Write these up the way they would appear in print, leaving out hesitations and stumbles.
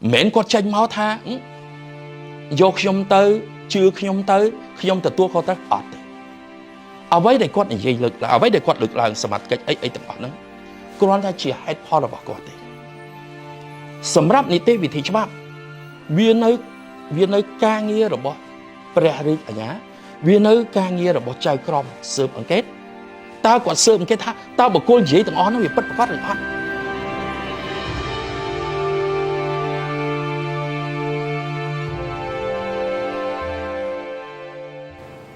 មិនមែនគាត់ចេញមកថាយកខ្ញុំទៅជឿខ្ញុំទៅខ្ញុំទទួលខុសត្រូវអត់ទេអ្វីដែលគាត់និយាយលើកឡើងអ្វីដែលគាត់លើកឡើងសមត្ថកិច្ចអីអីទាំងអស់ហ្នឹងគ្រាន់តែជាហេតុផលរបស់គាត់ទេសម្រាប់នីតិវិធីច្បាប់វានៅការងាររបស់ព្រះរាជអាជ្ញាវានៅការងាររបស់ចៅក្រមស៊ើបអង្កេតតើគាត់ស៊ើបអង្កេតថាតើបុគ្គលនិយាយទាំងអស់ហ្នឹងវាពិតប្រាកដឬអត់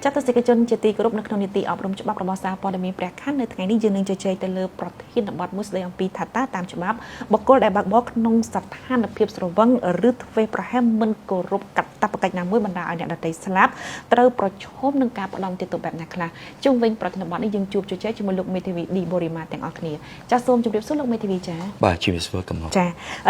ចាត់ទស្សនិកជនជាទីគោរពនៅក្នុងនីតិអប់រំច្បាប់របស់សារព័ត៌មានព្រះខ័ននៅថ្ងៃនេះយើងនឹងជជែកទៅលើប្រធានបទមួយស្ដីអំពីថាតើតាមច្បាប់បុគ្គលដែលបើកបរក្នុងស្ថានភាពស្រវឹងឬធ្វេសប្រហែសមិនគោរពកាតព្វកិច្ចណាមួយបណ្ដាលឲ្យអ្នកដទៃស្លាប់ត្រូវប្រឈមនឹងការផ្ដន្ទាទោសបែបណាខ្លះជុំវិញប្រធានបទនេះយើងជួបជជែកជាមួយលោកមេធាវីឌីបូរីម៉ាទាំងអស់គ្នាចាសសូមជម្រាបសួរលោកមេធាវីចាស បាទជំរាបសួរកំណត់ ចា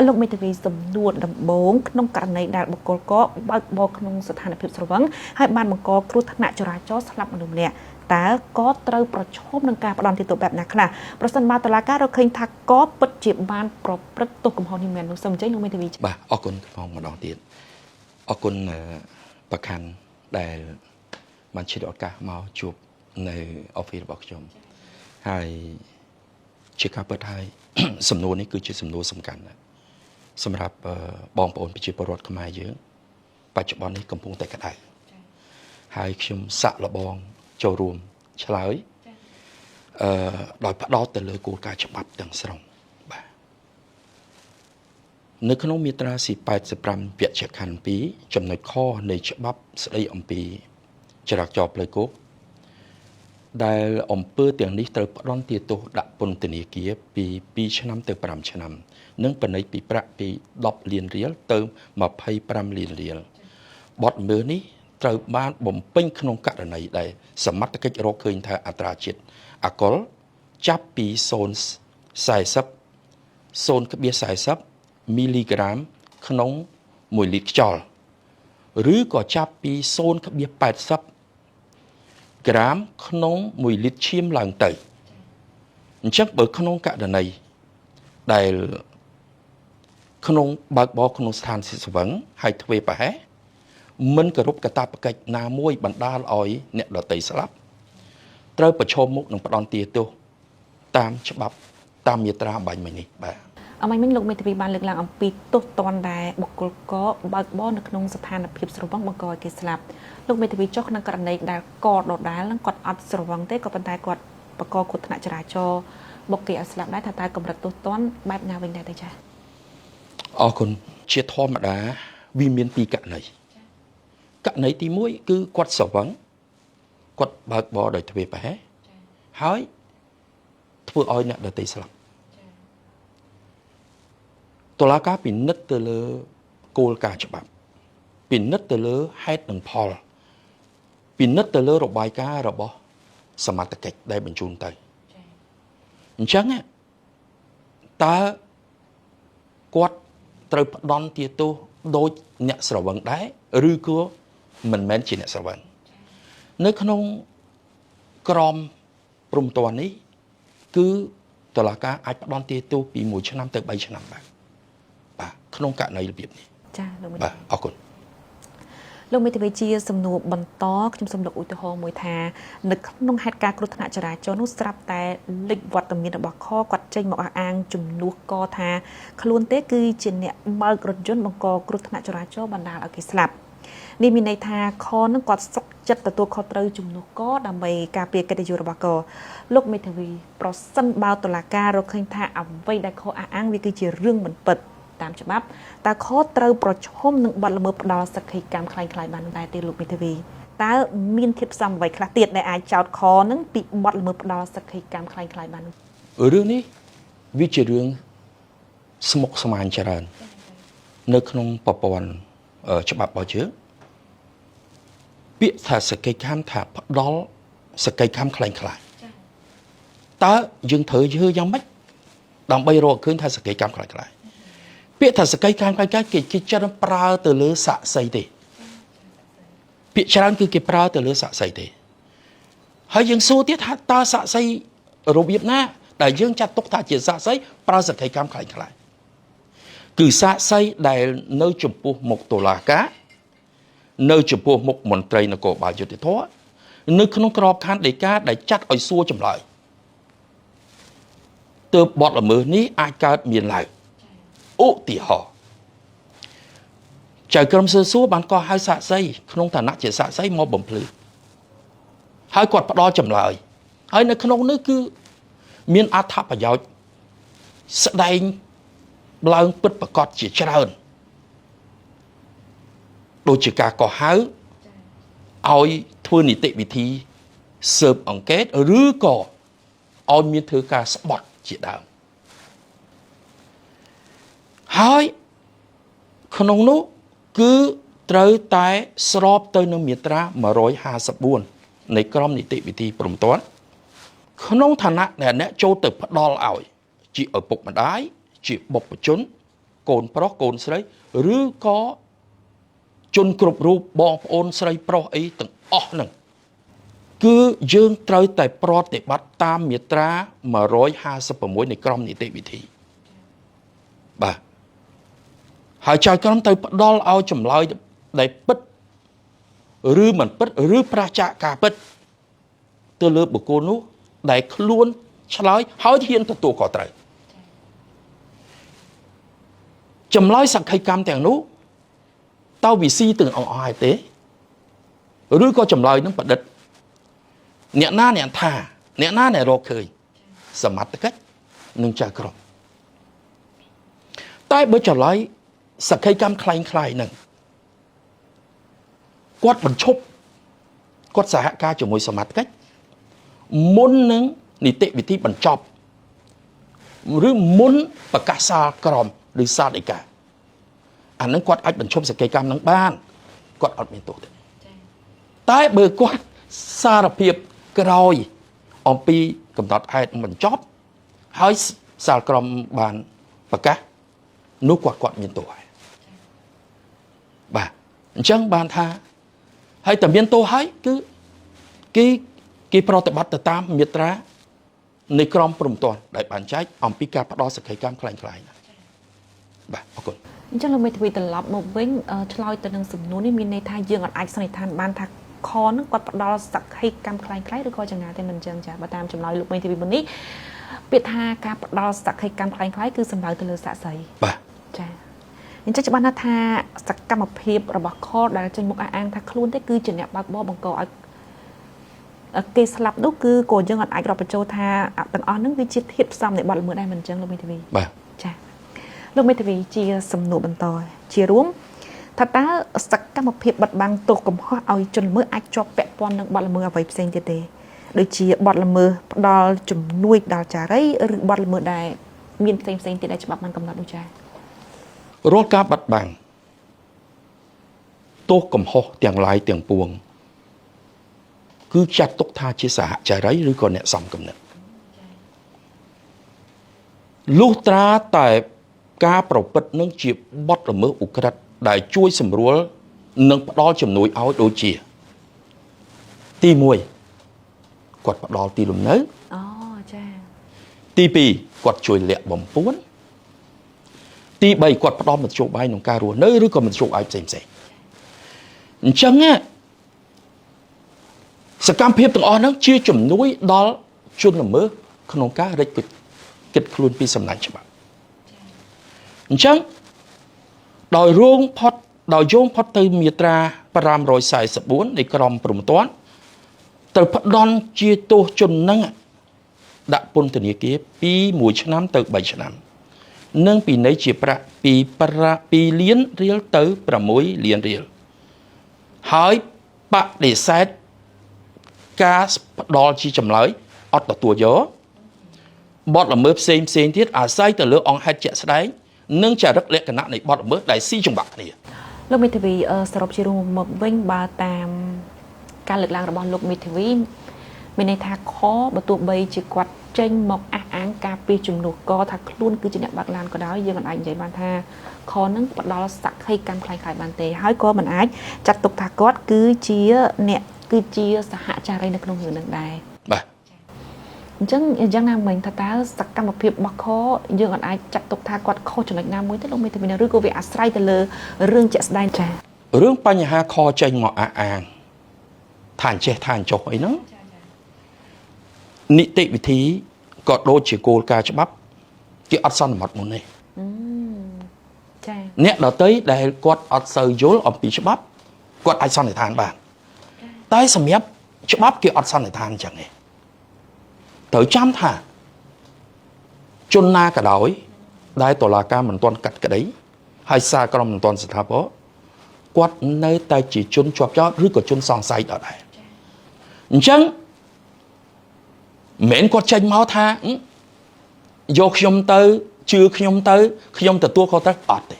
លោកមេធាវីសំណួរដំបូងក្នុងករណីដែលបុគ្គលកបើកបរក្នុងស្ថានភាពស្រវឹងហើយបានបង្កគ្រោះថ្នាក់ចរាចរណ៍ស្លាប់មនុស្សម្នាក់តើក៏ត្រូវប្រឈមនឹងការផ្ដន្ទាទោសបែបណាខ្លះប្រសិនបើតុលាការរកឃើញថាក៏ពិតជាបានប្រព្រឹត្តទោសកំហុសនេះមែននោះសូមអញ្ជើញលោកមេធាវី បាទអរគុណផងម្ដងទៀតអរគុណប្រខាន់ដែលបានឆ្លៀតឱកាសមកជួបនៅ office របស់ខ្ញុំហើយជាការពិតហើយ សំណួរនេះគឺជាសំណួរសំខាន់ណាស់សម្រាប់បងប្អូនប្រជាពលរដ្ឋខ្មែរយើងបច្ចុប្បន្ននេះកំពុងតែក្តៅហើយខ្ញុំសាក់លបងចូលរួមឆ្លើយអឺដោយផ្ដោតទៅលើគោលការណ៍ច្បាប់ទាំងស្រុងបាទនៅក្នុងមាត្រា85វគ្គខណ្ឌ2ចំណុចខនៃច្បាប់ស្តីអំពីចរាចរណ៍ផ្លូវគោកដែលអំពើទាំងនេះត្រូវផ្ដន្ទាទោសដាក់ពន្ធនាគារពី2ឆ្នាំទៅ5ឆ្នាំ និងពិន័យពីប្រាក់ពី10លានរៀលទៅ25លានរៀលបទល្មើសនេះត្រូវបានបំពេញក្នុងករណីដែលសមត្ថកិច្ចរកឃើញថាអត្រាជាតិអាល់កុលចាប់ពី0.40 0.40មីលីក្រាមក្នុង1លីត្រខ្យល់ឬក៏ចាប់ពី0.80ក្រាមក្នុង1លីត្រឈាមឡើងទៅអញ្ចឹងបើក្នុងករណីដែលក្នុងបើកបរក្នុងស្ថានភាពស្រវឹងហើយធ្វេសប្រហែសមិនគោរពកាតព្វកិច្ចណាមួយបណ្ដាលឲ្យអ្នកដទៃស្លាប់ត្រូវប្រឈមមុខនឹងផ្ដន្ទាទោសតាមច្បាប់តាមមាត្រាអម្បាញ់មិញនេះបាទ អម្បាញ់មិញលោកមេធាវីបានលើកឡើងអំពីទោសទណ្ឌដែលបុគ្គលកបើកបរនៅក្នុងស្ថានភាពស្រវឹងបង្កឲ្យគេស្លាប់លោកមេធាវីចុះក្នុងករណីដែលកដដែលនឹងគាត់អត់ស្រវឹងទេក៏ប៉ុន្តែគាត់បង្កគ្រោះថ្នាក់ចរាចរណ៍បុកគេឲ្យស្លាប់ដែរថាតើកម្រិតទោសទណ្ឌបែបណាវិញដែរទេចា៎ អរគុណជាធម្មតាវាមានពីរករណីករណីទី1គឺគាត់ស្រវឹងគាត់បើកបរដោយធ្វេសប្រហែសហើយធ្វើឲ្យអ្នកដទៃស្លាប់តុលាការពិនិត្យទៅលើគោលការណ៍ច្បាប់ពិនិត្យទៅលើហេតុនិងផលពិនិត្យទៅលើរបាយការណ៍របស់សមត្ថកិច្ចដែលបញ្ជូនទៅអញ្ចឹងតើគាត់ត្រូវផ្ដន្ទាទោសដូចអ្នកស្រវឹងដែរឬក៏មិនមែនជាអ្នកស្រវឹងនៅក្នុងក្រមព្រំប្រទល់នេះគឺតុលាការអាចផ្ដន្ទាទោសពី1ឆ្នាំទៅ3ឆ្នាំបាទបាទក្នុងករណីរបៀបនេះ ចាលោកមេ បាទអរគុណ លោកមេធាវីជាសំណួរបន្តខ្ញុំសូមលើកឧទាហរណ៍មួយថានៅក្នុងហេតុការណ៍គ្រោះថ្នាក់ចរាចរណ៍នោះស្រាប់តែលេចវត្តមានរបស់ខគាត់ចេញមកអះអាងជំនួសកថាខ្លួនទេគឺជាអ្នកបើករថយន្តបង្កគ្រោះថ្នាក់ចរាចរណ៍បណ្ដាលឲ្យគេស្លាប់នេះមានន័យថាខនឹងគាត់សុខចិត្តទទួលខុសត្រូវជំនួសកដើម្បីការពារកិត្តិយសរបស់កលោកមេធាវីប្រសិនបើតុលាការរកឃើញថាអ្វីដែលខអះអាងវាគឺជារឿងមិនពិតតាមច្បាប់តើខត្រូវប្រឈមនឹងបទល្មើសផ្ដាល់សក្ខីកម្មคล้ายៗបានដែរទេលោកមេធាវីតើមានធាតុផ្សំអ្វីខ្លះទៀតដែលអាចចោទខនឹងពីបទល្មើសផ្ដាល់សក្ខីកម្មคล้ายៗបាន រឿងនេះវាជារឿងស្មុគស្មាញច្រើននៅក្នុងប្រព័ន្ធច្បាប់របស់យើងពាក្យថាសក្ខីកម្មថាផ្ដល់សក្ខីកម្មคล้ายៗតើយើងត្រូវធ្វើយ៉ាងម៉េចដើម្បីរកឃើញថាសក្ខីកម្មคล้ายៗពាក្យថាសក្ខីកម្មคล้ายៗគេគេច្រើនប្រើទៅលើសាក្សីទេពាក្យច្រើនគឺគេប្រើទៅលើសាក្សីទេហើយយើងសួរទៀតថាតើសាក្សីរបៀបណាដែលយើងចាត់ទុកថាជាសាក្សីប្រើសក្ខីកម្មคล้ายៗ គឺសាក្សីដែលនៅចំពោះមុខតុលាការនៅចំពោះមុខមន្ត្រីនគរបាលយុត្តិធម៌នៅក្នុងក្របខ័ណ្ឌដីកាដែលចាត់ឲ្យសួរចម្លើយទើបបទល្មើសនេះអាចកើតមានឡើងឧទាហរណ៍ចៅក្រមស៊ើបសួរបានកោះហៅសាក្សីក្នុងឋានៈជាសាក្សីមកបំភ្លឺហើយគាត់ផ្ដល់ចម្លើយហើយនៅក្នុងនេះគឺមានអត្ថប្រយោជន៍ស្ដែងឡើងពិតប្រាកដជាច្រើនដូចជាការកោះហៅឲ្យធ្វើនីតិវិធីស៊ើបអង្កេតឬក៏ឲ្យមានធ្វើការស្បត់ជាដើមហើយក្នុងនោះគឺត្រូវតែស្របទៅនឹងមាត្រា154នៃក្រមនីតិវិធីព្រហ្មទណ្ឌក្នុងឋានៈដែលអ្នកចូលទៅផ្ដល់ឲ្យជាឪពុកម្ដាយជាបុព្វជនកូនប្រុសកូនស្រីឬក៏ជនគ្រប់រូបបងប្អូនស្រីប្រុសអីទាំងអស់ហ្នឹងគឺយើងត្រូវតែប្រតិបត្តិតាមមាត្រា156នៃក្រមនីតិវិធីបាទហើយចៅក្រមត្រូវផ្ដល់ឲ្យចម្លើយដែលពិតឬមិនពិតឬប្រាសចាកការពិតទៅលើបុគ្គលនោះដែលខ្លួនឆ្លើយហើយហ៊ានទទួលខុសត្រូវចម្លើយសក្ខីកម្មទាំងនោះតើវិស៊ីទាំងអស់ហើយទេឬក៏ចម្លើយនឹងប្រឌិតអ្នកណាអ្នកថាអ្នកណាអ្នករកឃើញសមត្ថកិច្ចនិងចៅក្រមតែបើចម្លើយសក្ខីកម្មคล้ายៗនឹងគាត់បញ្ឈប់គាត់សហការជាមួយសមត្ថកិច្ចមុននឹងនីតិវិធីបញ្ចប់ឬមុនប្រកាសសាលក្រមឬសាលដីកាអានឹងគាត់អាចបញ្ឈប់សក្ខីកម្មនឹងបានគាត់អត់មានទោសទេតែបើគាត់សារភាពក្រោយអំពីកំណត់ហេតុបញ្ចប់ហើយសាលក្រមបានប្រកាសនោះគាត់មានទោសហើយបាទអញ្ចឹងបានថាហើយតែមានទោសហើយគឺគេប្រតិបត្តិទៅតាមមាត្រានៃក្រមព្រហ្មទណ្ឌដែលបានចែកអំពីការផ្ដល់សក្ខីកម្មคล้ายៗណាបាទអរគុណអញ្ចឹងលោកមេធាវីត្រឡប់មកវិញឆ្លើយទៅនឹងសំណួរនេះមានន័យថាយើងអាចសន្និដ្ឋានបានថាខនឹងគាត់ផ្ដល់សក្ខីកម្មคล้ายៗឬក៏យ៉ាងណាទេមិនអញ្ចឹងចាបើតាមចម្លើយលោកមេធាវីមុននេះពាក្យថាការផ្ដល់សក្ខីកម្មคล้ายៗគឺសំដៅទៅលើសាក្សីបាទចាអញ្ចឹងច្បាស់ណាស់ថាសកម្មភាពរបស់ខដែលចេញមុខអះអាងថាខ្លួនទេគឺជាអ្នកបើកបរបង្កឲ្យគេស្លាប់នោះគឺក៏យើងអាចរាប់បញ្ចូលថាទាំងអស់ហ្នឹងវាជាធាតុផ្សំនៃបទល្មើសដែរមិនអញ្ចឹងលោកមេធាវីបាទចាលោកមេធាវីជាសំណួរបន្តជារួមថាតើសកម្មភាពបិទបាំងទោសកំហុសឲ្យជនល្មើសអាចជាប់ពាក់ព័ន្ធនឹងបទល្មើសអ្វីផ្សេងទៀតទេដូចជាបទល្មើសផ្ដល់ជំនួយដល់ចារីឬបទល្មើសដែលមានផ្សេងផ្សេងទៀតដែលច្បាប់បានកំណត់នោះចារាល់ការបិទបាំងទោសកំហុសទាំងឡាយទាំងពួងគឺចាត់ទុកថាជាសហចារីឬក៏អ្នកសំគំនិតលុះត្រាតែការប្រព្រឹត្តនឹងជាបទល្មើសឧក្រិដ្ឋដែលជួយសម្រួលនិងផ្ដល់ជំនួយឲ្យដូចជាទី1គាត់ផ្ដល់ទីលំនៅអូចាទី2គាត់ជួយលាក់បំពួនទី3គាត់ផ្ដល់មធ្យោបាយក្នុងការរស់នៅឬក៏មធ្យោបាយផ្សេងៗអញ្ចឹងសកម្មភាពទាំងអស់ហ្នឹងជាជំនួយដល់ជនល្មើសក្នុងការរិចគិតខ្លួនពីសំណាញ់ច្បាប់អញ្ចឹងដោយរងផុតដោយយោងផុតទៅមាត្រា544នៃក្រមព្រហ្មទណ្ឌត្រូវផ្ដន់ជាទោសជននឹងដាក់ពន្ធនាគារពី1ឆ្នាំទៅ3ឆ្នាំនិងពិន័យជាប្រាក់ពី2លានរៀលទៅ6លានរៀលហើយបដិសេធការផ្ដល់ជាចម្លើយអត់ទទួលយកបទល្មើសផ្សេងផ្សេងទៀតអាស្រ័យទៅលើអង្គហេតុជាក់ស្ដែងនិងចរិតលក្ខណៈនៃបទល្មើសដែលស៊ីចង្វាក់គ្នាលោកមេធាវីសរុបជារួមមកវិញបើតាមការលើកឡើងរបស់លោកមេធាវីមានន័យថាខបើទោះបីជាគាត់ចេញមកអះអាងការពីជំនួសកថាខ្លួនគឺជាអ្នកបើកឡានក៏ដោយយើងមិនអាចនិយាយបានថាខនឹងផ្ដល់សក្ខីកម្មคล้ายៗបានទេហើយក៏មិនអាចចាត់ទុកថាគាត់គឺជាអ្នកគឺជាសហចារីនៅក្នុងរឿងនឹងដែរបាទ អញ្ចឹងយ៉ាងណាមិញថាតើសកម្មភាពរបស់ខយើងអាចចាត់ទុកថាគាត់ខុសចំណុចណាមួយទេលោកមេធាវីឬក៏វាអាស្រ័យទៅលើរឿងជាក់ស្ដែងចា៎ រឿងបញ្ហាខចេញមកអះអាងថាអញ្ចេះថាអញ្ចោះអីហ្នឹងនីតិវិធីក៏ដូចជាគោលការណ៍ច្បាប់គេអត់សន្មត់មុនទេ ចា៎ អ្នកដតីដែលគាត់អត់សូវយល់អំពីច្បាប់គាត់អាចសន្និដ្ឋានបានតែសម្រាប់ច្បាប់គេអត់សន្និដ្ឋានអញ្ចឹងទេត្រូវចាំថាជនណាក៏ដោយដែលតុលាការមិនទាន់កាត់ក្តីហើយសារក្រមមិនទាន់ស្ថាពរគាត់នៅតែជាជនជាប់ចោទឬក៏ជនសង្ស័យដដែលអញ្ចឹងមិនមែនគាត់ចេញមកថាយកខ្ញុំទៅជឿខ្ញុំទៅខ្ញុំទទួលខុសត្រូវអត់ទេ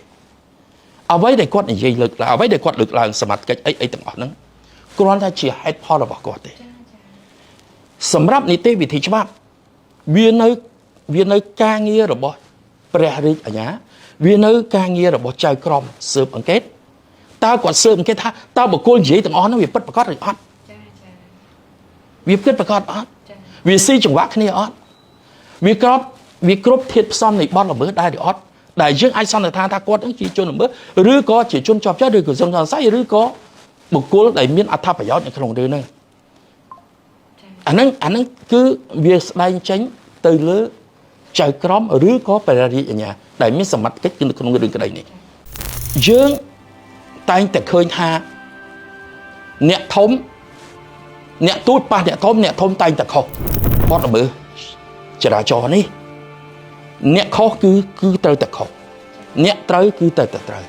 អ្វីដែលគាត់និយាយលើកឡើងអ្វីដែលគាត់លើកឡើងសមត្ថកិច្ចអីអីទាំងអស់ហ្នឹងគ្រាន់តែជាហេតុផលរបស់គាត់ទេសម្រាប់នីតិវិធីច្បាប់វានៅការងាររបស់ព្រះរាជអាជ្ញាវានៅការងាររបស់ចៅក្រមស៊ើបអង្កេតតើគាត់ស៊ើបអង្កេតថាតើបុគ្គលនិយាយទាំងអស់ហ្នឹងវាពិតប្រាកដឬអត់វាពិតប្រាកដអត់វាស៊ីចង្វាក់គ្នាអត់វាក្របវាគ្រប់ធាតុផ្សំនៃបទល្មើសដែរឬអត់ដែលយើងអាចសន្និដ្ឋានថាគាត់នឹងជាជនល្មើសឬក៏ជាជនជាប់ចោទឬក៏ជនសង្ស័យឬក៏បុគ្គលដែលមានអត្ថប្រយោជន៍នៅក្នុងរឿងហ្នឹងអាហ្នឹងគឺវាស្ដែងចេញទៅលើចៅក្រមឬក៏ព្រះរាជអាជ្ញាដែលមានសមត្ថកិច្ចនៅក្នុងរឿងក្តីនេះយើងតែងតែឃើញថាអ្នកធំអ្នកទូចប៉ះអ្នកធំអ្នកធំតែងតែខុសបទល្មើសចរាចរណ៍នេះអ្នកខុសគឺត្រូវតែខុសអ្នកត្រូវគឺត្រូវតែត្រូវ